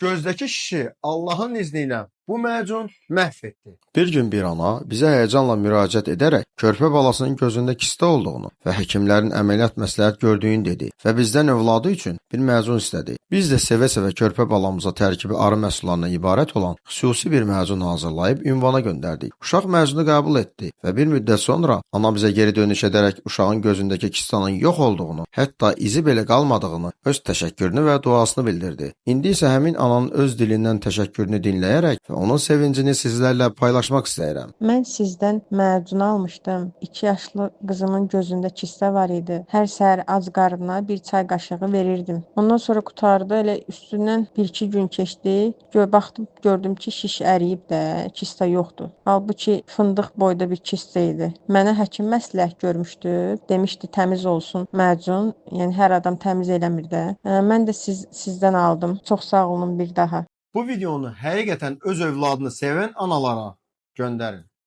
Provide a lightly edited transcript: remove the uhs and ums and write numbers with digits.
Gözdəki şişi Allahın izni ilə bu məcun məhv etdi. Bir gün bir ana bizə həyəcanla müraciət edərək körpə balasının gözündə kista olduğunu və həkimlərin əməliyyat məsləhət gördüyünü dedi və bizdən övladı üçün bir məzun istədi. Biz də sevə-sevə körpə balamıza tərkibi arı məhsullarından ibarət olan xüsusi bir məzun hazırlayıb ünvana göndərdik. Uşaq məzunu qəbul etdi və bir müddət sonra ana bizə geri dönüş edərək uşağın gözündəki kistanın yox olduğunu, hətta izi belə qalmadığını, öz təşəkkürünü və duasını bildirdi. İndi isə həmin ananın öz dilindən təşəkkürünü dinləyərək və onun sevincini sizlərlə paylaşmaq istəyirəm. Mən sizdən macun almışdım. 2 yaşlı qızımın gözündə kistə var idi. Hər səhər ac qarnına bir çay qaşığı verirdim. Ondan sonra qurtardı. Elə üstündən 1-2 gün keçdi. Baxdım, gördüm ki, şiş əriyib də, kistə yoxdur. Halbuki fındıq boyda bir kistə idi. Mənə həkim məsləhət görmüşdü. Demişdi təmiz olsun macun. Yəni hər adam təmiz eləmir də. Mən də sizdən aldım. Çox sağ olun bir daha. Bu videonu həqiqətən öz övladını sevən analara göndərin.